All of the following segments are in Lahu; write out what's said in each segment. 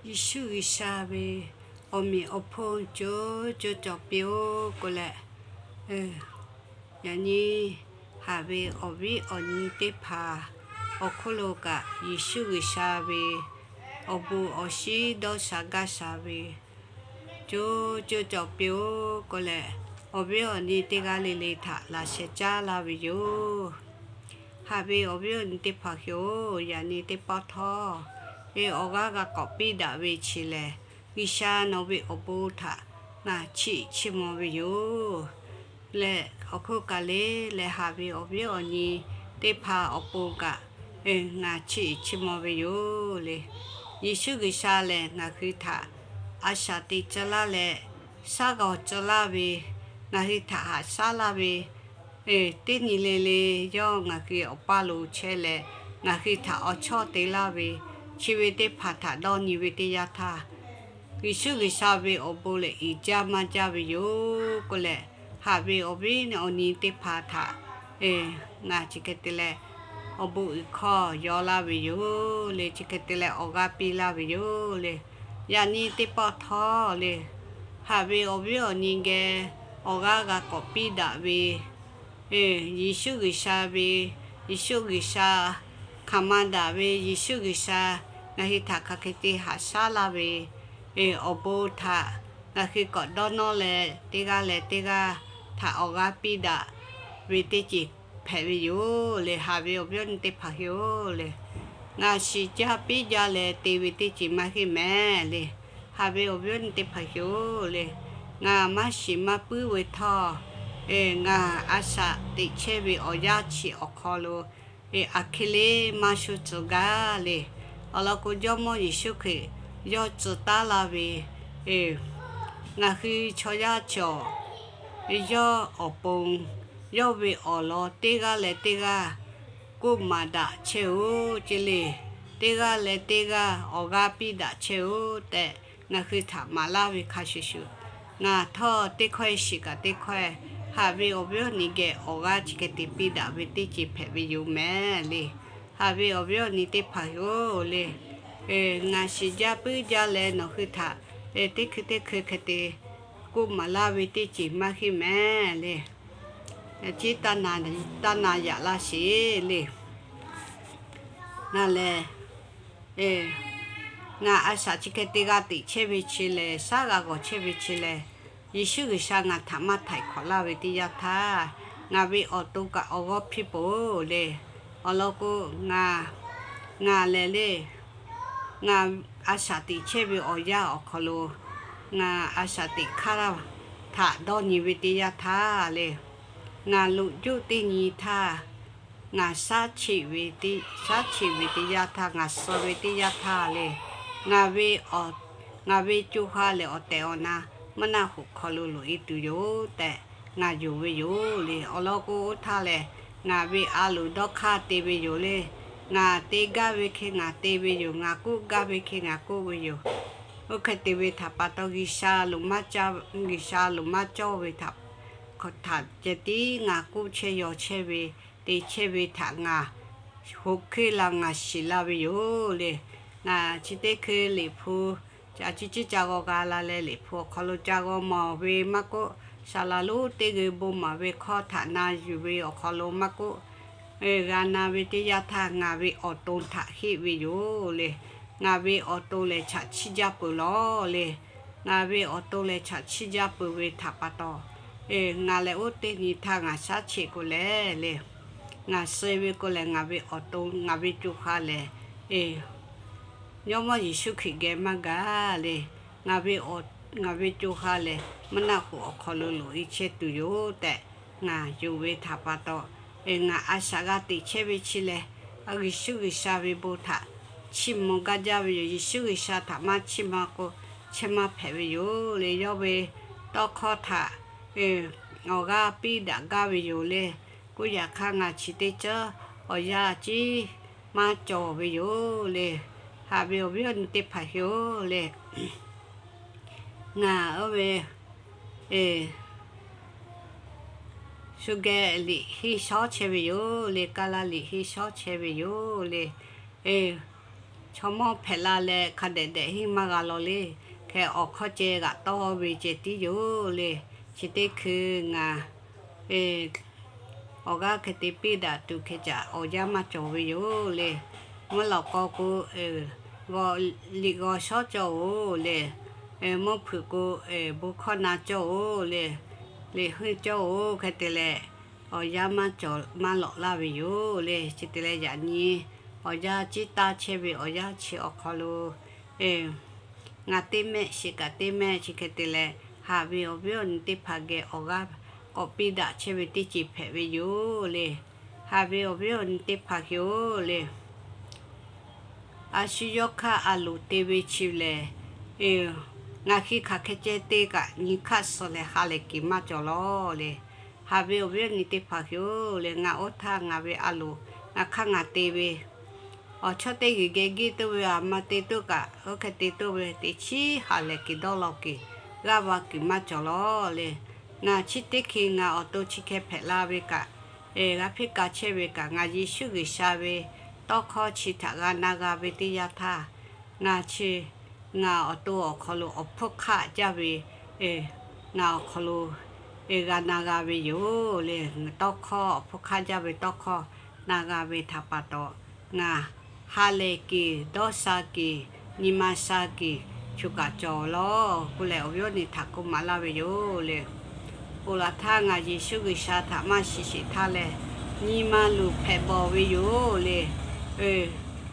Yeˍsuˆ G'uiˬsha ve awˬ meꞈ awˬ hponˇ co co cawˬ piˇ-oˆ k'oˆ leh, yaꞈ nyi haꞈ ve awˬ viˉ awˬ nyi teˇ hpaˍ awˬ hk'oˆ lo kaꞈ, Yeˍsuˆ G'uiˬsha ve awˬ bon awˬ shinˉ dawˇ sha gaˇ sha ve co co cawˬ piˇ-oˆ k'oˆ leh, awˬ viˉ awˬ nyi teˇ g'aˇ le le htaꞈ laꞈ sheh caˉ laˇ ve yoˬ. Haꞈ ve awˬ viˉ awˬ nyi teˇ hpaˍ hui-oˬ, yaꞈ nyi teˇ pawˆ htawˇ, e, awˬ g'aˇ g'a k'awꞈ piˇ daꞈ ve chi lehˬ, G'uiˬsha nawˬ ve awˬ bon htaꞈ ngaˬ chiˇ chiˇ maw ve yoˬ. Leh awˬ hk'oˆ kaꞈ le, leh haꞈ ve awˬ viˉ awˬ nyi teˇ hpaˍ awˬ pon kaꞈ, ngaˬ chiˇ chiˇ maw ve yoˬ le. Yeˍsuˆ G'uiˬsha lehˬ ngaˬ hui htaꞈ a shaꞈ teꞈ tcuh laˇ leh, shaˉ g'awˬ tcuh laˇ ve, ngaˬ hui htaꞈ haꞈ shaˉ laˇ ve, teˇ nyi le le yawˇ ngaˬ hui awˬ paˇ lo chehˇ leh, ngaˬ hui htaꞈ awˬ chawˇ te laˇ ve, chi ve teˇ hpaˍ htaꞈ dawˇ nyi ve teˇ yanˇ htaˇ, Yeˍsuˆ G'uiˬsha ve awˬ bon lehˬ uiˍ jaˇ maˇ jaˇ ve yoˬ k'oˆ leh, haꞈ ve awˬ viˉ awˬ nyi teˇ hpaˍ htaꞈ ngaˬ chi hk'e te leh awˬ bon uiˍ hkawˇ yaw laˇ ve yoˬ le. Chi hk'e te leh awˬ g'aˇ piˇ laˇ ve yoˬ le. Yaꞈ nyi teˇ pawˆ htawˇ le, haꞈ ve awˬ viˉ awˬ nyi geh awˬ g'aˇ g'a k'awꞈ piˇ daꞈ ve, Yeˍsuˆ G'uiˬsha ve, Yeˍsuˆ G'uiˬsha hk'aˬ ma daꞈ ve, Yeˍsuˆ G'uiˬsha ngaˬ hui htaꞈ hk'aˬ hk'e te haꞈ shaˉ laˇ ve awˬ bon htaꞈ ngaˬ hui k'awꞈ dawˇ nawˇ leh, teˇ g'aˇ leh teˇ g'aˇ htaꞈ awˬ g'aˇ piˇ daꞈ ve teˇ ceuˬ hpehꞈ ve yoˬ le. Haꞈ ve awˬ viˉ awˬ nyi teˇ hpaˍ hui-oˬ le, ngaˬ shiˍ jaˇ piˇ jaˇ leh te ve teˇ ceuˬ maˇ heˆ mehˍ le. Haꞈ ve awˬ viˉ awˬ nyi teˇ hpaˍ hui-oˬ le, ngaˬ maˇ shiˍ maˇ puiˉ ve htawˇ, ngaˬ a shaꞈ teꞈ chehˇ ve awˬ yanˇ chi awˬ hk'aw lo aˬ hk'e le maˇ shu tcuh gaˇ le. Awˬ lawn k'o, Jawˇmawˇ Yeˍsuˆ Hkriꞈ yawˇ tcuh taˉ laˇ ve, ngaˬ hui chaw yaˇ cawˬ yawˇ awˬ pon, yawˇ ve awˬ lawn teˇ g'aˇ leh teˇ g'aˇ k'oˆ maˍ daꞈ chehˇ-oˆ ce le. Teˇ g'aˇ leh teˇ g'aˇ awˬ g'aˇ piˇ daꞈ chehˇ-oˆ tehꞈ, ngaˬ hui htaꞈ maˍ laˇ ve hk'a shuˍ shuˍ, ngaˬ htawˇ teˇ hkawehˇ shiˍ kaꞈ teˇ hkawehˇ, haꞈ ve awˬ viˉ awˬ nyi geh awˬ g'aˇ chi hk'e te piˇ daꞈ ve teˇ ceuˬ hpehꞈ ve yoˬ mehˍ le. Haꞈ ve awˬ viˉ awˬ nyi teˇ hpaˍ hui-oˬ le, ngaˬ shiˍ jaˇ puiˉ jaˇ leh nawˬ hui htaꞈ teˇ hkui teˇ hkui hk'e te k'oˆ maˍ laˇ ve teˇ ceuˬ maˇ heˆ mehˍ le. Chi taˇ na yaꞈ laˇ sheˍ le. Ngaˬ lehˬ, ngaˬ a shaꞈ chi hk'e te g'a teꞈ chehˇ ve chi lehˬ, shaˉ g'a g'awˬ chehˇ ve chi lehˬ, Yeˍsuˆ G'uiˬsha ngaˬ htaꞈ maˇ htaiˍ hkawꞈ laˇ ve teˇ yanˇ htaˇ, ngaˬ ve awˬ to kaꞈ awˬ g'awˇ hpiˇ peuˬ le. Awˬ lawn k'o, ngaˬ, ngaˬ lehˬ le, ngaˬ a shaꞈ teꞈ chehˇ ve awˬ yanˇ awˬ hk'aw lo, ngaˬ a shaꞈ teꞈ hk'aˇ htaꞈ dawˇ nyi ve teˇ yanˇ htaˇ le, ngaˬ loꞈ juˆ teˇ nyi htaˇ, ngaˬ shaˉ cheꞈ ve teˇ, shaˉ cheꞈ ve teˇ yanˇ htaˇ, ngaˬ suh ve teˇ yanˇ htaˇ le, ngaˬ ve, ngaˬ ve co ha lehˬ awˬ tehˬ awˬ na mvuhˇ naˆ hoꞈ hk'aw lo loꞈ e tuˬ yoˬ tehꞈ ngaˬ yonˍ ve yoˬ le. Awˬ lawn k'o, oˇ htaˇ lehˬ ngaˬ ve a loˍ dawˇ hk'aˇ te ve yoˬ le. Ngaˬ te gaˇ ve hk'e ngaˬ te ve yoˬ. Ngaˬ k'oˆ gaˇ ve hk'e ngaˬ k'oˆ ve yoˬ. Oˇ hk'e te ve htaꞈ pa taw, G'uiˬsha loˍ maˇ cawˇ, G'uiˬsha loˍ maˇ cawˇ ve htaꞈ hk'aˬ htaꞈ ceh tiˉ ngaˬ k'oˆ chehˇ yaw chehˇ ve te chehˇ ve htaꞈ ngaˬ hoꞈ hk'e la ngaˬ shiˍ la ve yoˬ le. Ngaˬ chi teˇ hkui Liꞈ hpu, a ciˉ ciˉ ca g'aw g'a la leh, Liꞈ hpu awˬ hk'aw lo ca g'aw mawˬ ve maˇ k'oˆ, saˍ laˍ lonˉ teˇ g'uiˬ bon maˍ ve hkawˇ htaꞈ na yuˬ ve awˬ hk'aw lo maˇ k'oˆ, g'a na ve teˇ yanˇ htaˇ ngaˬ ve awˬ to htaꞈ heˆ ve yoˬ le. Ngaˬ ve awˬ to lehˬ chaꞈ chiˇ jaˇ peuˬ lawˬ le. Ngaˬ ve awˬ to lehˬ chaꞈ chiˇ jaˇ peuˬ ve htaꞈ pa taw, ngaˬ lehˬ oˇ teˇ nyi htaˇ ngaˬ shaˉ cheꞈ k'o leh le, ngaˬ suh ve k'o lehˬ ngaˬ ve awˬ to, ngaˬ ve co ha lehˬ, Jawˇmawˇ Yeˍsuˆ Hkriꞈ geh maˇ gaˬ le. Ngaˬ ve, ngaˬ ve co ha lehˬ mvuhˇ naˆ hoꞈ awˬ hk'aw lo loꞈ e chehˇ tuˬ yoˬ tehꞈ ngaˬ yonˍ ve htaꞈ pa taw, ngaˬ a shaꞈ g'a teꞈ chehˇ ve chi lehˬ, Yeˍsuˆ G'uiˬsha ve bon htaꞈ chiˇ mvuh gaˇ jaˇ ve yoˬ. Yeˍsuˆ G'uiˬsha htaꞈ maˇ chiˇ mvuh k'o, chehˇ maˇ hpehꞈ ve yoˬ le. Yawˇ ve tawˇ hkawˇ htaꞈ awˬ g'aˇ piˇ daꞈ gaˇ ve yoˬ le. K'oˆ yaꞈ hk'aˇ, ngaˬ chi teˇ ceuˬ awˬ yanˇ ciˉ maˇ cawˬ ve yoˬ le. Haꞈ ve awˬ viˉ awˬ nyi teˇ hpaˍ hui-oˬ le, ngaˬ oˇ ve shu geh liꞈ henˇ shawˉ chehˇ ve yoˬ le. Kaˇ laˇ liꞈ henˇ shawˉ chehˇ ve yoˬ le. chaw mawˇ hpehꞈ la leh hk'a dehꞈ dehꞈ henˇ maˇ g'a law le. Hk'e awˬ hkawˇ ceh g'aꞈ tawˇ ve ceh tiˉ yoˬ le. Chi teˇ hkui ngaˬ awˬ g'aˇ hk'e te piˇ daꞈ tuˬ hk'e caꞈ awˬ yanˇ maˇ cawˬ ve yoˬ le. Mvuhˇ lawꞈ k'aw k'o, liꞈ g'aw shawˉ cawˇ-oˬ le. Mvuhˇ hpeuꞈ k'o, bon hkawˇ na cawˇ-oˬ le. Liꞈ heuˆ cawˇ-oˬ. Hk'e te leh, awˬ yanˇ maˇ cawˬ maˇ lawꞈ laˇ ve yoˬ le. Chi te leh yaꞈ nyi awˬ yanˇ ciˉ taˇ chehˇ ve awˬ yanˇ chi awˬ hk'aw lo ngaˬ teˇ mehˆ shiˍ kaꞈ teˇ mehˆ chi hk'e te leh, haꞈ ve awˬ viˉ awˬ nyi teˇ hpaˍ geh awˬ g'aˇ k'awꞈ piˇ daꞈ chehˇ ve teˇ ceuˬ hpehꞈ ve yoˬ le. Haꞈ ve awˬ viˉ awˬ nyi teˇ hpaˍ hui-oˬ le, a shu yawˇ hk'aˇ a loˍ te ve chi lehˬ, ngaˬ hui hk'aˬ hk'e ceh te kaꞈ nyi hk'aˇ suh leh ha lehˬ kuiˬ maˇ cawˬ lawˬ le. Haꞈ ve awˬ viˉ awˬ nyi teˇ hpaˍ hui-oˬ le, ngaˬ oˇ htaˇ ngaˬ ve a loˍ ngaˬ hk'aˇ ngaˬ te ve awˬ chawˇ teˇ g'uiˬ geh giˇ tuˬ ve aˬ ma te tuˬ kaꞈ oˇ hk'e te tuˬ ve teꞈ chiˉ ha lehˬ kuiˬ dawˇ law kuiˬ g'aˇ va kuiˬ maˇ cawˬ lawˬ le. Ngaˬ chi teˇ hkui ngaˬ awˬ to chi hk'e hpehꞈ la ve kaꞈ, g'a hpeˇ ka chehˇ ve kaꞈ ngaˬ Yeˍsuˆ G'uiˬsha ve tawˇ hkawˇ chi htaꞈ g'a na g'a ve teˇ yanˇ htaˇ, ngaˬ chi ngaˬ awˬ to awˬ hk'aw lo awˬ hpfuhˇ hk'aˆ jaˇ ve, ngaˬ awˬ hk'aw lo g'a na g'a ve yoˬ le. Tawˇ hkawˇ awˬ hpfuhˇ hk'aˆ jaˇ ve tawˇ hkawˇ na g'a ve htaꞈ pa taw, ngaˬ ha lehˬ kuiˬ dawˇ sha kuiˬ nyi ma sha kuiˬ choˬ kaꞈ cawˬ lawˬ k'oˆ leh awˬ viˉ awˬ nyi htaꞈ k'oˆ maˍ laˇ ve yoˬ le. Oˇ laˬ htaˇ ngaˬ Yeˍsuˆ G'uiˬsha htaꞈ maˇ shiˍ sheˍ htaˇ leh, nyi ma luˬ hpehꞈ bawˬ ve yoˬ le.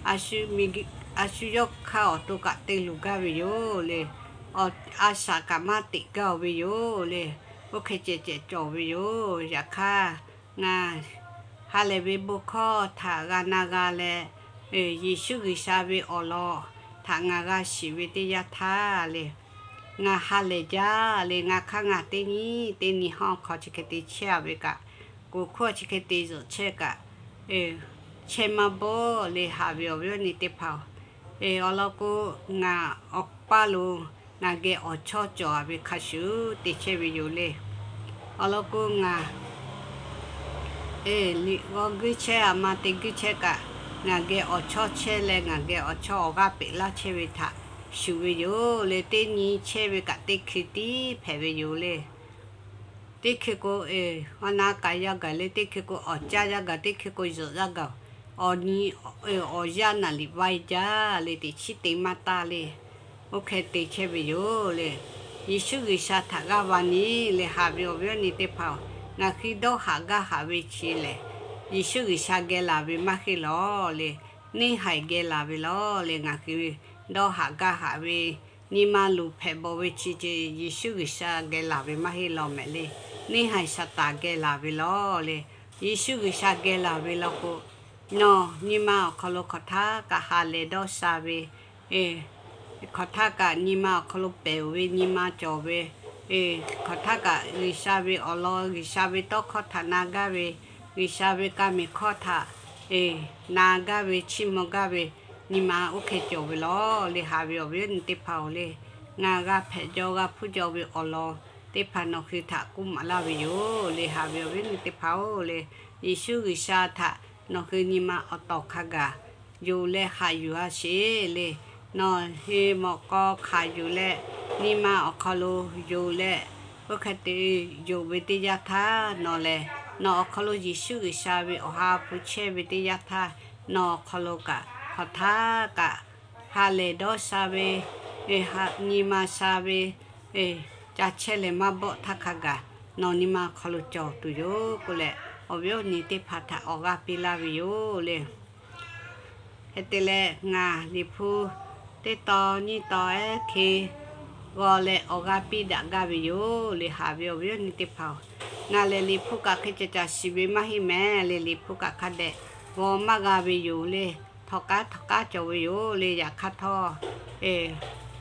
A shu yawˇ hk'aˇ awˬ to kaꞈ te luˬ gaˇ ve yoˬ le. A shaꞈ kaꞈ maˇ teꞈ gaˇ-oˬ ve yoˬ le. Oˇ hk'e ceh ceh cawˬ ve yoˬ. Yaꞈ hk'aˇ, ngaˬ ha lehˬ ve bon hkawˇ htaꞈ g'a na g'a leh, Yeˍsuˆ G'uiˬsha ve awˬ lawn htaꞈ ngaˬ g'a shiˍ ve teˇ yanˇ htaˇ le, ngaˬ ha lehˬ jaˇ le. Ngaˬ hk'aˇ ngaˬ teˇ nyi teˇ nyi hawˇ hk'aw chi hk'e te chehˇ-a ve kaꞈ, kuˬ hkawˇ chi hk'e te zuhꞈ chehˇ kaꞈ, chehˇ maˇ bawˆ le. Haꞈ ve awˬ viˉ awˬ nyi teˇ hpaˍ-oˬ, awˬ lawn k'o, ngaˬ awˬ paˇ lo ngaˬ geh awˬ chawˇ cawˬ-a ve hk'a shuˍ te chehˇ ve yoˬ le. Awˬ lawn k'o, ngaˬ liꞈ g'aw guiˇ chehˇ aˬ ma te guiˇ chehˇ kaꞈ, ngaˬ geh awˬ chawˇ chehˇ leh ngaˬ geh awˬ chawˇ awˬ g'aˇ peꞈ laˇ chehˇ ve htaꞈ shuˍ ve yoˬ le. Teˇ nyi chehˇ ve kaꞈ teˇ hkui tiˉ hpehꞈ ve yoˬ le. Teˇ hkui k'o, awˬ na kaꞈ yaˇ gaˬ le. Teˇ hkui k'o awˬ caˇ yaˇ gaˬ, teˇ hkui k'o zuhꞈ yaˇ gaˬ. Awˬ nyi awˬ yanˇ naˍ liꞈ vaiˇ jaˇ le, teꞈ chiˉ te maˇ taˇ le. Oˇ hk'e te chehˇ ve yoˬ le. Yeˍsuˆ G'uiˬsha htaꞈ g'aˇ va nyi le. Haꞈ ve awˬ viˉ awˬ nyi teˇ hpaˍ-oˬ, ngaˬ hui dawˇ haꞈ gaˇ haꞈ ve chi lehˬ, Yeˍsuˆ G'uiˬsha geh laˬ ve maˇ heˆ lawˬ le. Neˇ haiˬ geh laˬ ve lawˬ le. Ngaˬ hui dawˇ haꞈ gaˇ haꞈ ve nyi ma luˬ hpehꞈ bawˬ ve chi ceh Yeˍsuˆ G'uiˬsha geh laˬ ve maˇ heˆ lawˬ mehˍ le. Neˇ haiˬ Saˍtanˍ geh laˬ ve lawˬ le. Yeˍsuˆ G'uiˬsha geh laˬ ve law k'o, nawˬ nyi ma awˬ hk'aw lo hk'aˬ htaˇ kaꞈ ha lehˬ dawˇ sha ve, hk'aˬ htaˇ kaꞈ nyi ma awˬ hk'aw lo pehˬ-oˬ ve nyi ma cawˬ ve, hk'aˬ htaˇ kaꞈ G'uiˬsha ve awˬ lawn G'uiˬsha ve tawˇ hkawˇ htaꞈ na gaˇ ve, G'uiˬsha ve ka miˬ hkawˇ htaꞈ na gaˇ ve chiˇ mvuh gaˇ ve nyi ma oˇ hk'e cawˬ ve lawˬ le. Haꞈ ve awˬ viˉ awˬ nyi teˇ hpaˍ-oˬ le, ngaˬ g'a hpehꞈ jaw g'a hpuˇ jaw ve awˬ lawn teˇ hpaˍ nawˬ hui htaꞈ k'oˆ maˍ laˇ ve yoˬ le. Haꞈ ve awˬ viˉ awˬ nyi teˇ hpaˍ-oˬ le, Yeˍsuˆ G'uiˬsha htaꞈ nawˬ hui nyi ma awˬ tawˍ hk'a gaˬ yonˍ leh haꞈ yuˬ-a sheˍ le. Nawˬ hui mawꞈ k'aw hk'aˬ yuˬ leh, nyi ma awˬ hk'aw lo yonˍ leh, oˇ hk'e te yonˍ ve teˇ yanˇ htaˇ nawˬ lehˬ, nawˬ awˬ hk'aw lo Yeˍsuˆ G'uiˬsha ve awˬ ha hpu chehˇ ve teˇ yanˇ htaˇ, nawˬ awˬ hk'aw lo kaꞈ hk'aˬ htaˇ kaꞈ ha lehˬ dawˇ sha ve, nyi ma sha ve, ca chehˇ leh maˇ bawˆ htaˇ hk'a gaˬ nawˬ nyi ma awˬ hk'aw lo cawˬ tuˬ yoˬ k'oˆ leh, awˬ viˉ awˬ nyi teˇ hpaˍ htaꞈ awˬ g'aˇ piˇ laˇ ve yoˬ le. Hk'e te leh, ngaˬ Liꞈ hpu teˇ tawn nyiˇ tawn ehˉ hk'e g'aw leh awˬ g'aˇ piˇ daꞈ gaˇ ve yoˬ le. Haꞈ ve awˬ viˉ awˬ nyi teˇ hpaˍ-oˬ, ngaˬ lehˬ Liꞈ hpu kaꞈ hk'e ca caˬ shiˍ ve maˇ heˆ mehˍ le. Liꞈ hpu kaꞈ hk'a dehꞈ g'aw maˇ g'a ve yoˬ le. Htawnˍ k'aˉ htawnˍ k'aˉ cawˬ ve yoˬ le. Yaꞈ hk'aˇ htawˇ,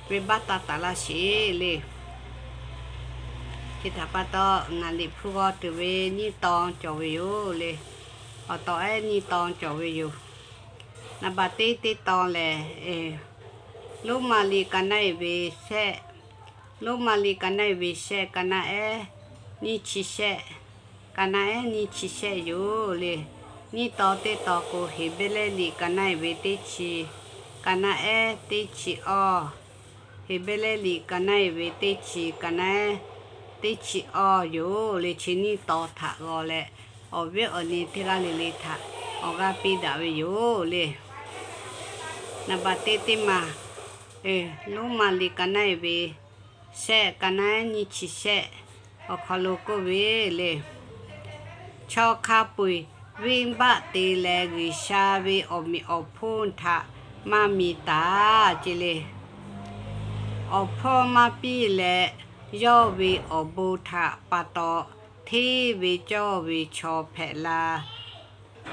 venˇbaˆ taˇ taˍ laˇ sheˍ le. Chi htaꞈ pa taw, ngaˬ Liꞈ hpu g'aw tuˬ ve nyiˇ tawn cawˬ ve yoˬ le. Awˬ tawn ehˉ nyiˇ tawn cawˬ ve yoˬ. Naˍ baˬ teˇ teˇ tawn lehˬ, Roˉmaꞈ liꞈ ka naˆ-e ve shehˆ, Roˉmaꞈ liꞈ ka naˆ-e ve shehˆ, ka naˆ ehˉ nyiˇ chi shehˆ, ka naˆ ehˉ nyiˇ chi shehˆ yoˬ le. Nyiˇ tawn teˇ tawn k'o, Heˍbrehˇ liꞈ ka naˆ-e ve teˇ chi ka naˆ ehˉ teˇ chi awˇ, Heˍbrehˇ liꞈ ka naˆ ehˉ ve teˇ chi, ka naˆ ehˉ teˇ chi awˇ yoˬ le. Chi nyiˇ taw htaꞈ g'aw leh, awˬ viˉ awˬ nyi teˇ g'aˇ le le htaꞈ awˬ g'aˇ piˇ daꞈ ve yoˬ le. Naˍ baˬ teˇ teˇ maˬ, Roˉmaꞈ liꞈ ka naˆ ehˉ ve shehˆ, ka naˆ ehˉ nyiˇ chi shehˆ awˬ hk'aw lo k'oˆ ve le, Chaw hk'a peu-eˬ venˇbaˆ te leh G'uiˬsha ve awˬ meꞈ awˬ hponˇ htaꞈ maˇ mi taˍ ce le. Awˬ hpawˇ maˇ piˇ leh, yawˇ ve awˬ bon htaꞈ pa taw hteˇ ve cawˇ ve chaw hpehꞈ la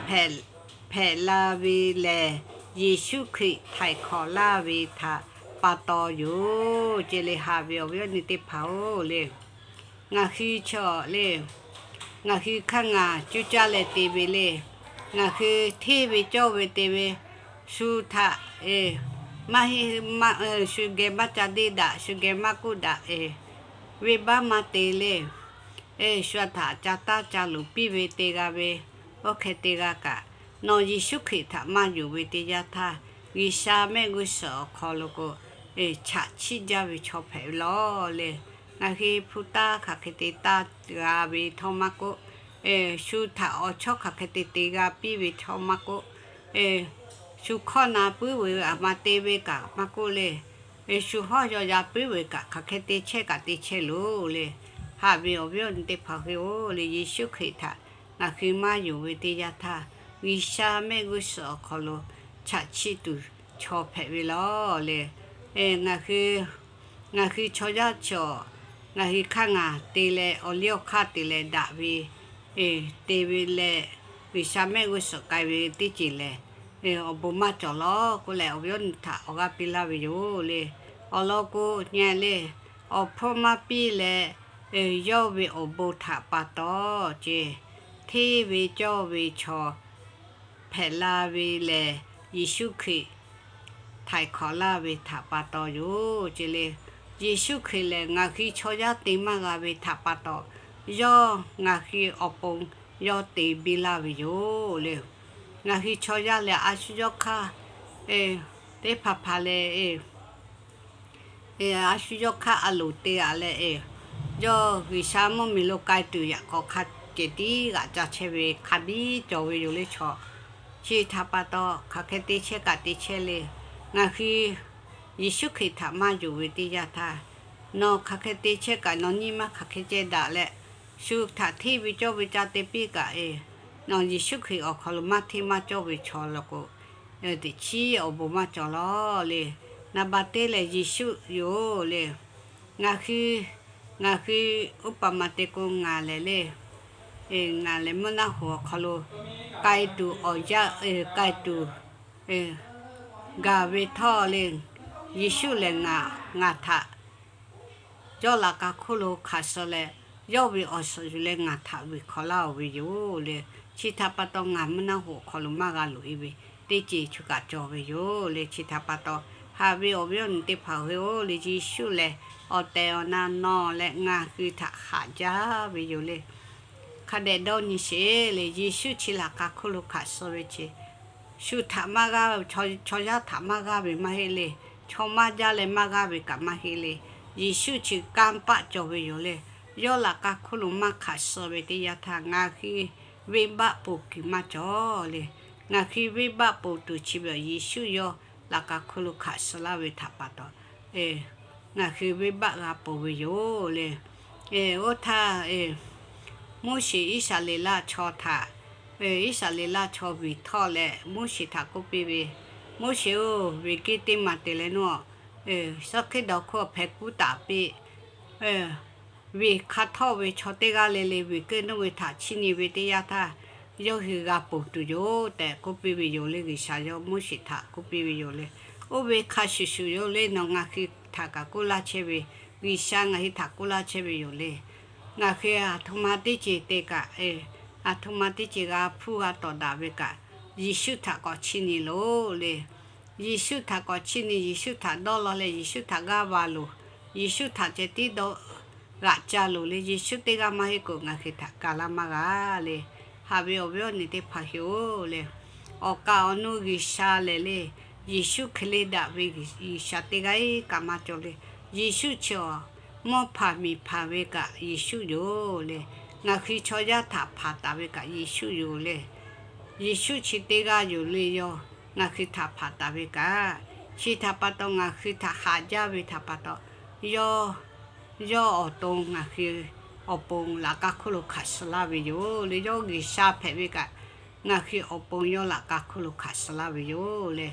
hpehꞈ la ve lehˬ, Yeˍsuˆ Hkriꞈ htaiˍ hk'awꞈ laˇ ve htaꞈ pa taw yoˬ ce le. Haꞈ ve awˬ viˉ awˬ nyi teˇ hpaˍ-oˬ le, ngaˬ hui chaw le, ngaˬ hui hk'aˇ ngaˬ cuˇ caˇ leh te ve le. Ngaˬ hui hteˇ ve cawˇ ve te ve, shu htaꞈ maˇ heˆ, shu geh maˇ ca deˇ daꞈ, shu geh maˇ k'oˆ daꞈ, venˇbaˆ maˇ te le. Shu htaꞈ ca taˇ ca luˬ piˇ ve te g'a ve, oˇ hk'e te g'a kaꞈ, nawˬ Yeˍsuˆ Hkriꞈ htaꞈ maˇ yonˍ ve teˇ yanˇ htaˇ, G'uiˬsha mehˆ g'uˇ suhˍ awˬ hk'aw lo k'o, chaꞈ chiˆ jaˇ ve chaw hpehꞈ ve law le. Ngaˬ hui hpu taˇ hk'aˬ hk'e te taˇ g'a ve htawˇ maˇ k'oˆ, shu htaꞈ awˬ chawˇ hk'aˬ hk'e te te g'a piˇ ve htawˇ maˇ k'oˆ, shu hkawˇ na puiˉ ve aˬ ma te ve kaꞈ maˇ k'oˆ le. Shu hawˉ yaw yaˇ puiˉ ve kaꞈ hk'aˬ hk'e te chehˇ kaꞈ te chehˇ loˬ le. Haꞈ ve awˬ viˉ awˬ nyi teˇ hpaˍ hui-oˬ le, Yeˍsuˆ Hkriꞈ htaꞈ ngaˬ hui maˇ yonˍ ve teˇ yanˇ htaˇ, G'uiˬsha mehˆ g'uˇ suhˍ awˬ hk'aw lo chaꞈ chiˆ tuˬ chaw hpehꞈ ve law le. Ngaˬ hui, ngaˬ hui chaw yaˇ chaw, ngaˬ hui hk'aˇ ngaˬ te leh awˬ liˇ awˬ hk'aˇ te leh daꞈ ve te ve leh, G'uiˬsha mehˆ g'uˇ suhˍ k'ai ve teˇ ceuˬ lehˬ, awˬ bon maˇ cawˬ law k'oˆ leh, awˬ viˉ awˬ nyi htaꞈ awˬ g'aˇ piˇ laˇ ve yoˬ le. Awˬ lawn k'o nyi le, awˬ hpawˇ maˇ piˇ leh, yawˇ ve awˬ bon htaꞈ pa taw ce, hteˇ ve cawˇ ve chaw hpehꞈ la ve lehˬ, Yeˍsuˆ Hkriꞈ htaiˍ hk'awꞈ laˇ ve htaꞈ pa taw yoˬ ce le. Yeˍsuˆ Hkriꞈ lehˬ, ngaˬ hui chaw yaˇ te maˇ g'a ve htaꞈ pa taw, yawˇ ngaˬ hui awˬ pon yawˇ te biˇ laˇ ve yoˬ le. Ngaˬ hui chaw yaˇ lehˬ, a shu yawˇ hk'aˇ teˇ hpaˍ hpaˍ leh, a shu yawˇ hk'aˇ a loˍ te-a leh, yawˇ G'uiˬsha mvuhˇmiˬ lo k'ai tuˬ yaꞈ k'aw hk'a cehˬ tiˉ g'aꞈ ca chehˇ ve hk'a biˇ cawˬ ve yoˬ le chaw. Chi htaꞈ pa taw, hk'aˬ hk'e te chehˇ kaꞈ te chehˇ le. Ngaˬ hui Yeˍsuˆ Hkriꞈ htaꞈ maˇ yonˍ ve teˇ yanˇ htaˇ, nawˬ hk'aˬ hk'e te chehˇ kaꞈ nawˬ nyi ma hk'aˬ hk'e ceh daꞈ leh, shu htaꞈ hteˇ ve cawˇ ve ca te piˇ kaꞈ, nawˬ Yeˍsuˆ Hkriꞈ awˬ hk'aw lo maˇ hteˇ maˇ cawˇ ve chaw law k'o, teꞈ chiˉ awˬ bon maˇ cawˬ law le. Naˍ baˬ teˇ lehˬ Yeˍsuˆ yoˬ le. Ngaˬ hui, ngaˬ hui uˉ paˍ ma te k'o ngaˬ lehˬ le, ngaˬ lehˬ mvuhˇ naˆ hoꞈ awˬ hk'aw lo k'ai tuˬ awˬ yanˇ k'ai tuˬ gaˬ ve htawˇ le, Yeˍsuˆ lehˬ ngaˬ, ngaˬ htaꞈ yawˇ laꞈ ka hkuˇ lo hk'aˬ suh leh, yawˇ ve awˬ suhˍ yuˬ leh ngaˬ htaꞈ vuiˬ hk'awꞈ laˇ-oˬ ve yoˬ le. Chi htaꞈ pa taw ngaˬ mvuhˇ naˆ hoꞈ awˬ hk'aw lo maˇ g'a loꞈ-e ve teˇ ceuˬ chi kaꞈ cawˬ ve yoˬ le. Chi htaꞈ pa taw, haꞈ ve awˬ viˉ awˬ nyi teˇ hpaˍ hui-oˬ le, Yeˍsuˆ lehˬ awˬ tehˬ awˬ na nawˬ leh ngaˬ hui htaꞈ haꞈ jaˇ ve yoˬ le. Hk'a dehꞈ dawˇ nyi sheˍ le, Yeˍsuˆ chi laꞈ ka hkuˇ lo hk'aˬ suh ve chi shu htaꞈ maˇ g'aˇ, chaw yaˇ htaꞈ maˇ g'aˇ ve maˇ heˆ le. Chaw maˇ jaˇ leh maˇ g'aˇ ve kaꞈ maˇ heˆ le. Yeˍsuˆ chi kanˇ paˆ cawˬ ve yoˬ le. Yawˇ laꞈ ka hkuˇ lo maˇ hk'aˬ suh ve teˇ yanˇ htaˇ ngaˬ hui venˇbaˆ ponˬ kuiˬ maˇ cawˬ le. Ngaˬ hui venˇbaˆ ponˬ tuˬ chi ve Yeˍsuˆ yawˇ laꞈ ka hkuˇ lo hk'aˬ suh laˇ ve htaꞈ pa taw, ngaˬ hui venˇbaˆ g'a ponˬ ve yoˬ le. Oˇ htaˇ, Moˉseˍ Iˉsaˍreˍlaˆ chaw htaꞈ, Iˉsaˍreˍlaˆ chaw vuiˬ htawˇ leh Moˉseˍ htaꞈ k'oˆ piˇ ve, Moˉseˍ-oˬ, veˬ geh teˇ maˬ te leh nawˬ, suhˉ hkiˆ dawˬ hk'oˆ hpeh kuˉ taˍ piˇ. Veˬ hk'a htawˇ ve chaw teˇ g'aˇ le le veˬ keuˆ nuˇ ve htaꞈ chiˇ nyi ve teˇ yanˇ htaˇ, yawˇ hui g'a ponˬ tuˬ yoˬ tehꞈ k'oˆ piˇ ve yoˬ le. G'uiˬsha yawˇ Moˉseˍ htaꞈ k'oˆ piˇ ve yoˬ le. Oˇ ve hk'a shuˍ shuˍ yoˬ le, nawˬ ngaˬ hui htaꞈ kaꞈ k'oˆ laˇ chehˇ ve, G'uiˬsha ngaˬ hui htaꞈ k'oˆ laˇ chehˇ ve yoˬ le. Ngaˬ hui aˬ htoꞈ ma teˇ ceuˬ te kaꞈ, aˬ htoꞈ ma teˇ ceuˬ g'a hpuˇ g'a tawˍ daꞈ ve kaꞈ, Yeˍsuˆ htaꞈ k'awꞈ chiˇ nyi loˬ le. Yeˍsuˆ htaꞈ k'awꞈ chiˇ nyi, Yeˍsuˆ htaꞈ dawˇ law leh Yeˍsuˆ htaꞈ g'aˇ va loˬ. Yeˍsuˆ htaꞈ ceh tiˉ dawˇ g'aꞈ ca loˬ le. Yeˍsuˆ teˇ g'aˇ maˇ heˆ k'o ngaˬ hui htaꞈ ka laˇ maˇ g'a le. Haꞈ ve awˬ viˉ awˬ nyi teˇ hpaˍ hui-oˬ le, awˬ kaˍ awˬ nu G'uiˬsha lehˬ le, Yeˍsuˆ hk'e le daꞈ ve G'uiˬsha teˇ g'aˇ kaꞈ maˇ cawˬ le. Yeˍsuˆ chi awˬ mawˇ hpanˍ miˬ hpanˍ ve kaꞈ Yeˍsuˆ yoˬ le. Ngaˬ hui chaw yaˇ htaꞈ hpanˍ taˍ ve kaꞈ Yeˍsuˆ yoˬ le. Yeˍsuˆ chi teˇ g'aˇ yoˬ le yawˇ ngaˬ hui htaꞈ hpanˍ taˍ ve kaꞈ. Chi htaꞈ pa taw ngaˬ hui htaꞈ haꞈ jaˇ ve htaꞈ pa taw, yawˇ, yawˇ awˬ to ngaˬ hui awˬ pon laꞈ ka hk'oˆ lo hkanˍ suh laˇ ve yoˬ le. Yawˇ G'uiˬsha hpehꞈ ve kaꞈ, ngaˬ hui awˬ pon yawˇ laꞈ ka hk'oˆ lo hkanˍ suh laˇ ve yoˬ le.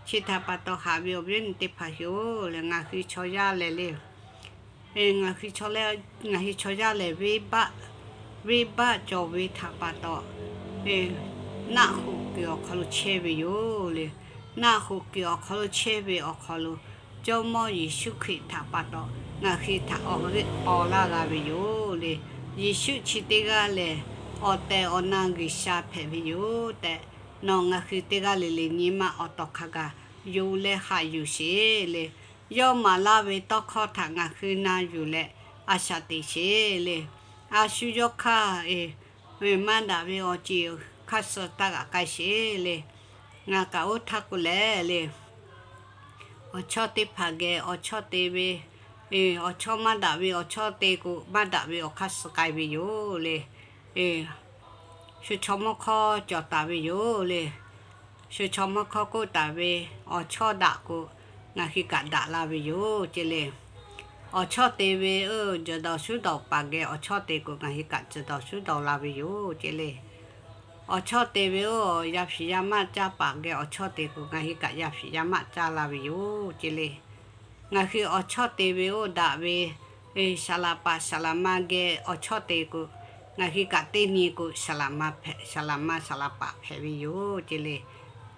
Chi htaꞈ pa taw haꞈ ve awˬ viˉ awˬ nyi teˇ hpaˍ hui-oˬ le, ngaˬ hui chaw yaˇ lehˬ le, ngaˬ hui chaw yaˇ lehˬ venˇbaˆ, venˇbaˆ cawˬ ve htaꞈ pa taw, naˆ hoꞈ kuiˬ awˬ hk'aw lo chehˇ ve yoˬ le. Naˆ hoꞈ kuiˬ awˬ hk'aw lo chehˇ ve awˬ hk'aw lo, Jawˇmawˇ Yeˍsuˆ Hkriꞈ htaꞈ pa taw ngaˬ hui htaꞈ awˬ g'euˆ paw laˇ g'a ve yoˬ le. Yeˍsuˆ chi teˇ g'aˇ lehˬ, awˬ tehˬ awˬ na G'uiˬsha hpehꞈ ve yoˬ tehꞈ, nawˬ ngaˬ hui teˇ g'aˇ le le nyi ma awˬ tawˍ hk'a gaˬ yonˍ leh haꞈ yuˬ sheˍ le. Yawˇ maˍ laˇ ve tawˇ hkawˇ htaꞈ ngaˬ hui na yuˬ leh a shaꞈ teꞈ sheˍ le. A shu yawˇ hk'aˇ maˇ daꞈ ve awˬ ceˬ hk'aˇ suh taˇ g'aꞈ k'ai sheˍ le. Ngaˬ kaꞈ oˇ htaˇ k'o lehˬ le, awˬ chawˇ teˇ hpaˍ geh awˬ chawˇ te ve, awˬ chawˇ maˇ daꞈ ve awˬ chawˇ te k'o, maˇ daꞈ ve awˬ hk'aˇ suh k'ai ve yoˬ le. Shu chaw mawˇ hkawˇ cawˬ taˍ ve yoˬ le. Shu chaw mawˇ hkawˇ k'oˆ taˍ ve, awˬ chawˇ daꞈ k'o, ngaˬ hui kaꞈ daꞈ la ve yoˬ ce le. Awˬ chawˇ te ve, jehˬ dawˬ shuˉ dawˬ paˍ geh awˬ chawˇ te k'o, ngaˬ hui kaꞈ jehˬ dawˬ shuˉ dawˬ la ve yoˬ ce le. Awˬ chawˇ te ve oˇ yaˇ hpiˍ yaˇ maˆ caˇ paˍ geh awˬ chawˇ te k'o, ngaˬ hui kaꞈ yaˇ hpiˍ yaˇ maˆ caˇ la ve yoˬ ce le. Ngaˬ hui awˬ chawˇ te ve oˇ daꞈ ve, saˍ laˍ paˍ saˍ laˍ ma geh awˬ chawˇ te k'o, ngaˬ hui kaꞈ teˇ nyi k'o, saˍ laˍ ma saˍ laˍ paˍ hpehꞈ ve yoˬ ce le.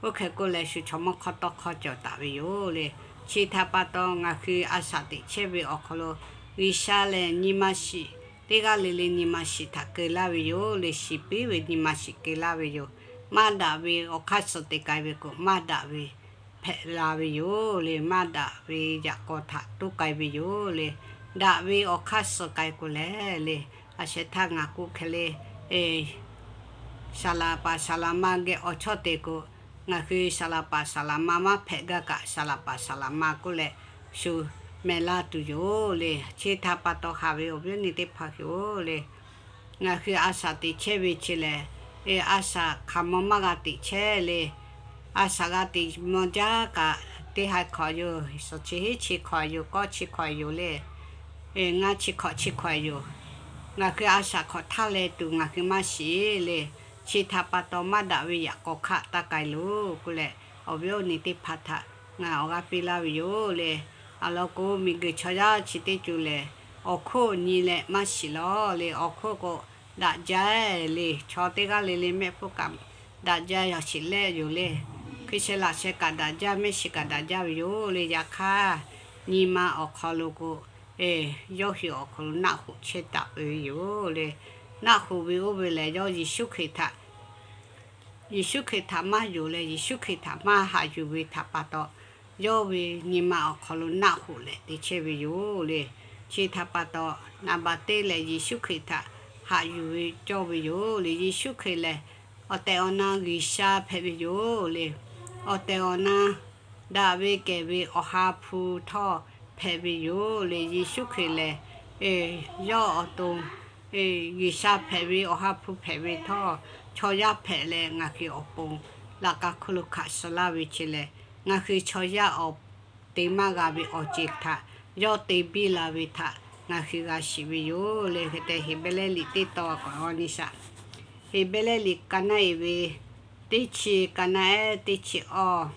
Oˇ hk'e k'oˆ leh shu chaw mawˇ hkawˇ tawˇ hkawˇ cawˬ taˍ ve yoˬ le. Chi htaꞈ pa taw ngaˬ hui a shaꞈ teꞈ chehˇ ve awˬ hk'aw lo, G'uiˬsha lehˬ nyi ma shiˍ, teˇ g'aˇ le le nyi ma shiˍ htaꞈ keu laˇ ve yoˬ le. Shiˍ piˉ ve nyi ma shiˍ keu laˇ ve yoˬ. Maˇ daꞈ ve awˬ hk'aˇ suh te k'ai ve k'o, maˇ daꞈ ve hpehꞈ la ve yoˬ le. Maˇ daꞈ ve yaꞈ k'aw htaꞈ toˇ k'ai ve yoˬ le. Daꞈ ve awˬ hk'aˇ suh k'ai k'o lehˬ le, a sheh htaˇ ngaˬ k'oˆ hk'e le, saˍ laˍ paˍ saˍ laˍ ma geh awˬ chawˇ te k'o, ngaˬ hui saˍ laˍ paˍ saˍ laˍ ma maˇ hpehꞈ gaˇ kaꞈ, saˍ laˍ paˍ saˍ laˍ ma k'oˆ leh shu mehˍ laˇ tuˬ yoˬ le. Chi htaꞈ pa taw haꞈ ve awˬ viˉ awˬ nyi teˇ hpaˍ hui-oˬ le, ngaˬ hui a shaꞈ teꞈ chehˇ ve chi lehˬ, a shaꞈ hk'aˬ maw maˇ g'a teꞈ chehˇ le. A shaꞈ g'a teꞈ maw jaˇ kaꞈ, teˇ haiˬ hk'awꞈ yoˬ, suhˍ chi hiˉ chi hk'awꞈ yoˬ, kawˇ chi hk'awꞈ yoˬ le. Ngaˇ chi hk'awꞈ chi hk'awꞈ yoˬ. Ngaˬ hui a shaꞈ hk'awꞈ htaˇ leh tuˬ ngaˬ hui maˇ shiˍ le. Chi htaꞈ pa taw maˇ daꞈ ve yaꞈ k'aw hk'aˆ taˇ k'ai loˬ k'oˆ leh, awˬ viˉ awˬ nyi teˇ hpaˍ htaꞈ ngaˬ awˬ g'aˇ piˇ laˇ ve yoˬ le. Awˬ lawn k'o, miˬguiˬ chaw yaˇ chi teˇ co lehˬ, awˬ hk'oˆ nyi leh maˇ shiˍ lawˬ le. Awˬ hk'oˆ k'o, daꞈ jaˇ le. Chaw teˇ g'aˇ le le mehˆ hpfuhˇ kaꞈ daꞈ jaˇ, yaꞈ shiˍ lehˆ yoˬ le. Hkui sheh laꞈ sheh kaꞈ daꞈ jaˇ, mehˆ shiˍ kaꞈ daꞈ jaˇ ve yoˬ le. Yaꞈ hk'aˇ, nyi ma awˬ hk'aw lo k'o, yawˇ hui awˬ hk'aw lo naˆ hoꞈ chehˇ taˍ peuˬ ve yoˬ le. Naˆ hoꞈ ve oˇ ve lehˬ, yawˇ Yeˍsuˆ Hkriꞈ htaꞈ, Yeˍsuˆ Hkriꞈ htaꞈ maˇ yonˍ leh, Yeˍsuˆ Hkriꞈ htaꞈ maˇ haꞈ yuˬ ve htaꞈ pa taw, yawˇ ve nyi ma awˬ hk'aw lo naˆ hoꞈ leh te chehˇ ve yoˬ le. Chi htaꞈ pa taw, naˍ baˬ teˇ lehˬ Yeˍsuˆ Hkriꞈ htaꞈ haꞈ yuˬ ve cawˇ ve yoˬ le. Yeˍsuˆ Hkriꞈ lehˬ, awˬ tehˬ awˬ na G'uiˬsha hpehꞈ ve yoˬ le. Awˬ tehˬ awˬ na daꞈ ve kehˬ ve Awˬ ha hpu htawˇ hpehꞈ ve yoˬ le. Yeˍsuˆ Hkriꞈ lehˬ, yawˇ awˬ to G'uiˬsha hpehꞈ ve, Awˬ ha hpu hpehꞈ ve htawˇ, chaw yaˇ hpehꞈ leh ngaˬ hui awˬ pon laꞈ ka hkuˆ lo hkanˍ suh laˇ ve chi lehˬ, ngaˬ hui chaw yaˇ awˬ te maˇ g'a ve awˬ ceˬ htaꞈ yawˇ te biˇ la ve htaꞈ ngaˬ hui g'a shiˍ ve yoˬ le. Hk'e te Heˍbrehˇ liꞈ teˇ tawn k'awꞈ g'awˇ nyi shaˍ. Heˍbrehˇ liꞈ ka naˆ e ve teˇ chi, ka naˆ ehˉ teˇ chi awˇ.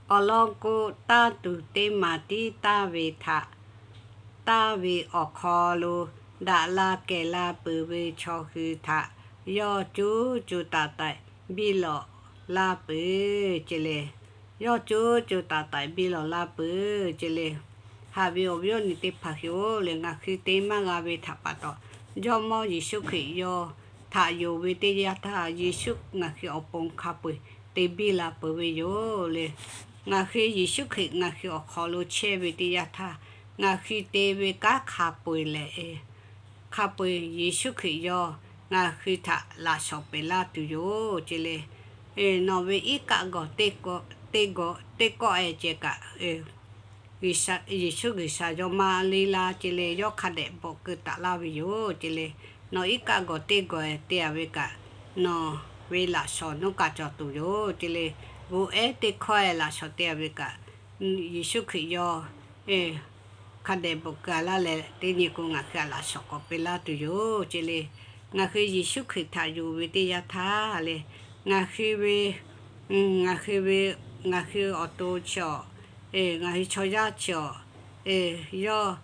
Awˬ lawn k'o, tanˇ tuˬ teˇ maˬ tiˉ tanˇ ve htaꞈ tanˇ ve awˬ hk'aw lo daꞈ la kehˬ la peuˬ ve chaw hui htaꞈ yawˇ co co taiˍ taiˍ biˇ lawꞈ laˇ peuˬ ce le. Yawˇ co co taiˍ taiˍ biˇ lawꞈ laˇ peuˬ ce le. Haꞈ ve awˬ viˉ awˬ nyi teˇ hpaˍ hui-oˬ le, ngaˬ hui te maˇ g'a ve htaꞈ pa taw, Jawˇmawˇ Yeˍsuˆ Hkriꞈ yawˇ htaꞈ yonˍ ve teˇ yanˇ htaˇ, Yeˍsuˆ ngaˬ hui awˬ pon hk'a peu-eˬ te biˇ la peuˬ ve yoˬ le. Ngaˬ hui Yeˍsuˆ Hkriꞈ ngaˬ hui awˬ hk'aw lo chehˇ ve teˇ yanˇ htaˇ, ngaˬ hui te ve kanˉ hk'a peu-eˬ lehˬ, hk'a peu-eˬ Yeˍsuˆ Hkriꞈ yawˇ ngaˬ hui htaꞈ laꞈ shawˍ peꞈ laˇ tuˬ yoˬ ce le. Nawˬ ve iˉ kaˆ gawˬ teˇ kawˆ teˇ gawˬ teˇ kawˆ-e ceh kaꞈ, Yeˍsuˆ G'uiˬsha yawˇ maˇ leˇ laˇ ce le, yawˇ hk'a dehꞈ bvuhꞈ keu taˍ laˇ ve yoˬ ce le. Nawˬ iˉ kaˆ gawˬ teˇ gawˬ-e te-a ve kaꞈ, nawˬ ve laꞈ shawnˍ nuˇ ka cawˬ tuˬ yoˬ ce le. G'oꞈ ehˉ teˇ hkawˇ-e laꞈ shawnˍ te-a ve kaꞈ, Yeˍsuˆ Hkriꞈ yawˇ hk'a dehꞈ bvuhꞈ keu-a laˇ leh, teˇ nyi k'o ngaˬ hui a laꞈ shawnˍ k'awꞈ peꞈ laˇ tuˬ yoˬ ce le. Ngaˬ hui Yeˍsuˆ Hkriꞈ htaꞈ yonˍ ve teˇ yanˇ htaˇ le, ngaˬ hui ve, ngaˬ hui ve, ngaˬ hui awˬ to chi awˬ, ngaˬ hui chaw yaˇ chi awˬ, yawˇ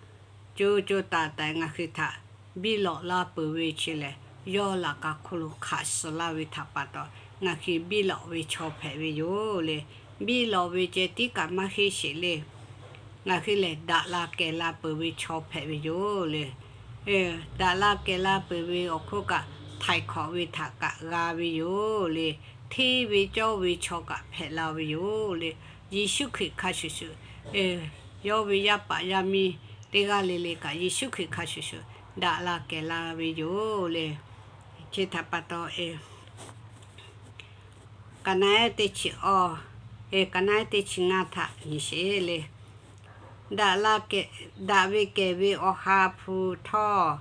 co co taiˍ taiˍ ngaˬ hui htaꞈ biˇ lawꞈ la peuˬ ve chi lehˬ, yawˇ laꞈ ka hk'oˆ lo hk'aˬ suh laˇ ve htaꞈ pa taw, ngaˬ hui biˇ lawꞈ ve chaw hpehꞈ ve yoˬ le. Biˇ lawꞈ ve ceh tiˉ kaꞈ maˇ heˆ sheˍ le. Ngaˬ hui lehˬ daꞈ la kehˬ la peuˬ ve chaw hpehꞈ ve yoˬ le. Daꞈ la kehˬ la peuˬ ve awˬ hk'oˆ kaꞈ, htaiˍ hk'awꞈ ve htaꞈ kaꞈ g'a ve yoˬ le. Hteˇ ve cawˇ ve chaw kaꞈ hpehꞈ la ve yoˬ le. Yeˍsuˆ Hkriꞈ hk'a shuˍ shuˍ, yawˇ ve yaˇ paˍ yaˇ miˇ teˇ g'aˇ le le kaꞈ, Yeˍsuˆ Hkriꞈ hk'a shuˍ shuˍ daꞈ la kehˬ la ve yoˬ le. Chi htaꞈ pa taw, Kaˍnaˆ ehˉ teˇ chi awˇ, Kaˍnaˆ ehˉ teˇ chi ngaˇ htaꞈ nyi sheˍ le. Daꞈ ve kehˬ ve Awˬ ha hpu htawˇ,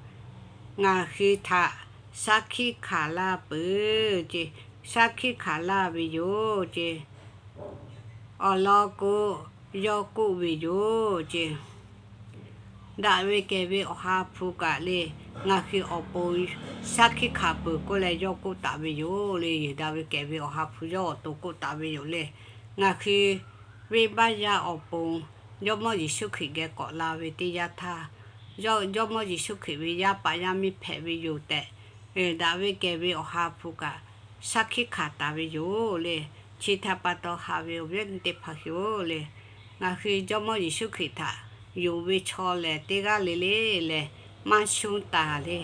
ngaˬ hui htaꞈ shaˉ hkiˆ hkanˍ laˇ peuˬ ce. Shaˉ hkiˆ hkanˍ laˇ ve yoˬ ce. Awˬ lawn k'o, yawˇ k'oˆ ve yoˬ ce. Daꞈ ve kehˬ ve Awˬ ha hpu kaꞈ le, ngaˬ hui awˬ pon shaˉ hkiˆ hkanˍ peuˬ k'oˆ leh yawˇ k'oˆ taˍ ve yoˬ le. Daꞈ ve kehˬ ve Awˬ ha hpu yawˇ awˬ to k'oˆ taˍ ve yoˬ le. Ngaˬ hui venˇbaˆ yaˇ awˬ pon Jawˇmawˇ Yeˍsuˆ Hkriꞈ geh k'awꞈ la ve teˇ yanˇ htaˇ, Jawˇmawˇ Yeˍsuˆ Hkriꞈ ve yaˇ paˍ yaˇ miˇ hpehꞈ ve yoˬ tehꞈ, daꞈ ve kehˬ ve Awˬ ha hpu kaꞈ shaˉ hkiˆ hkanˍ taˍ ve yoˬ le. Chi htaꞈ pa taw haꞈ ve awˬ viˉ awˬ nyi teˇ hpaˍ hui-oˬ le, ngaˬ hui Jawˇmawˇ Yeˍsuˆ Hkriꞈ htaꞈ yonˍ ve chaw lehˬ teˇ g'aˇ le le lehˬ maˇ shonˇ taˍ le.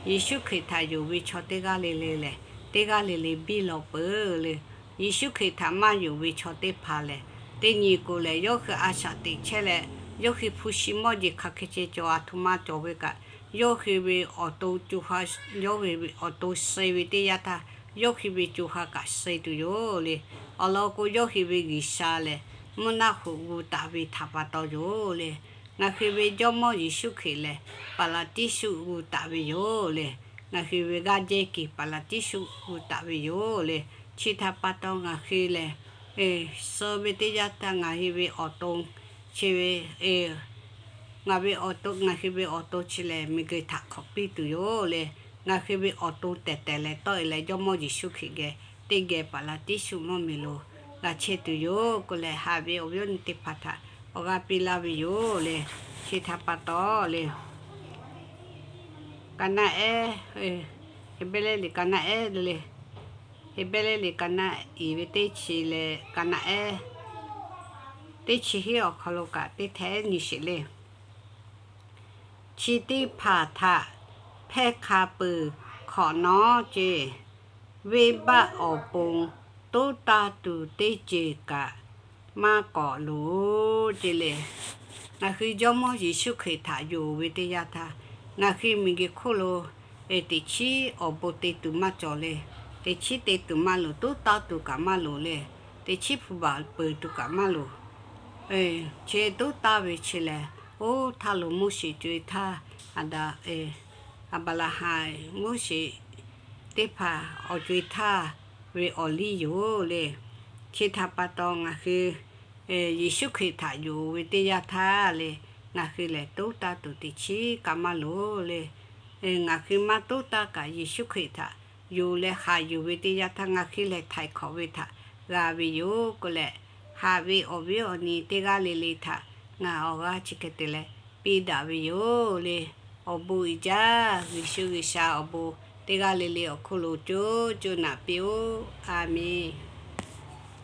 Yeˍsuˆ Hkriꞈ htaꞈ yonˍ ve chaw teˇ g'aˇ le le lehˬ, teˇ g'aˇ le le biˇ lawꞈ peuˬ le. Yeˍsuˆ Hkriꞈ htaꞈ maˇ yonˍ ve chaw teˇ hpaˍ lehˬ, teˇ nyi k'o lehˬ, yawˇ hui a shaꞈ teꞈ chehˇ leh, yawˇ hui hpu shi mawˇ jeˬ hk'aˬ hk'e ceh cawˬ a htoꞈ ma cawˬ ve kaꞈ, yawˇ hui ve awˬ to co ha, yawˇ hui ve awˬ to suh ve teˇ yanˇ htaˇ, yawˇ hui ve co ha kaꞈ suh tuˬ yoˬ le. Awˬ lawn k'o, yawˇ hui ve G'uiˬsha lehˬ mvuhˇ naˆ hoꞈ g'u taˍ ve htaꞈ pa taw yoˬ le. Ngaˬ hui ve Jawˇmawˇ Yeˍsuˆ Hkriꞈ lehˬ, paˍlaˍtiˇsuˆ g'u taˍ ve yoˬ le. Ngaˬ hui ve g'aˇ jehˇ kiˬ paˍlaˍtiˇsuˆ g'u taˍ ve yoˬ le. Chi htaꞈ pa taw ngaˬ hui lehˬ, suh ve teˇ yanˇ htaˇ ngaˬ hui ve awˬ to, chi ve, ngaˬ ve awˬ to, ngaˬ hui ve awˬ to chi lehˬ miˬguiˬ htaꞈ hk'awꞈ piˇ tuˬ yoˬ le. Ngaˬ hui ve awˬ to tehˬ tehˬ leh tawˆ-e leh Jawˇmawˇ Yeˍsuˆ Hkriꞈ geh teˇ geh paˍlaˍtiˇsuˆ mvuhˇmiˬ lo g'a chehˇ tuˬ yoˬ k'oˆ leh, haꞈ ve awˬ viˉ awˬ nyi teˇ hpaˍ htaꞈ awˬ g'aˇ piˇ laˇ ve yoˬ le. Chi htaꞈ pa taw le, Kaˍnaˆ ehˉ, Heˍbrehˇ liꞈ Kaˍnaˆ ehˉ le, Heˍbrehˇ liꞈ Kaˍnaˆ iˍ ve teˇ chi leh Kaˍnaˆ ehˉ teˇ chi hiˉ awˬ hk'aw lo kaꞈ teˇ htehꞈ nyi sheˍ le. Chi teˇ hpaˍ htaꞈ hpehˇ hk'a peuˬ hk'awꞈ nawˉ ce, venˇbaˆ awˬ pon toˉ taˇ tuˬ teˇ ceuˬ kaꞈ maˇ k'awꞈ loˍ ce le. Ngaˬ hui Jawˇmawˇ Yeˍsuˆ Hkriꞈ htaꞈ yonˍ ve teˇ yanˇ htaˇ, ngaˬ hui miˬguiˬ hk'oˆ lo teꞈ chiˉ awˬ bon te tuˬ maˇ cawˬ le. Teꞈ chiˉ te tuˬ maˇ loˍ, toˉ taˇ tuˬ kaꞈ maˇ loˍ le. Teꞈ chiˉ hpu baˬ peuˬ tuˬ kaꞈ maˇ loˍ. Chi toˉ taˇ ve chi lehˬ, oˇ htaˇ lo Moˉseˍ co-e htaˇ, Aˍdanˍ, Aˍbaˍlaˍhanˍ, Moˉseˍ teˇ hpaˍ awˬ co-e htaˇ ve awˬ liˇ yoˬ le. Chi htaꞈ pa taw ngaˬ hui Yeˍsuˆ Hkriꞈ htaꞈ yonˍ ve teˇ yanˇ htaˇ le, ngaˬ hui lehˬ toˉ taˇ tuˬ teꞈ chiˉ kaꞈ maˇ loˍ le. Ngaˬ hui maˇ toˉ taˇ kaꞈ Yeˍsuˆ Hkriꞈ htaꞈ yonˍ leh haꞈ yuˬ ve teˇ yanˇ htaˇ ngaˬ hui lehˬ htaiˍ hk'awꞈ ve htaꞈ g'a ve yoˬ k'oˆ leh, haꞈ ve awˬ viˉ awˬ nyi teˇ g'aˇ le le htaꞈ ngaˬ awˬ g'aˇ chi hk'e te leh piˇ daꞈ ve yoˬ le. Awˬ bon uiˍ jaˇ, Yeˍsuˆ G'uiˬsha awˬ bon teˇ g'aˇ le le awˬ hk'oˆ lo co co naꞈ piˇ-oˆ. A menˬ.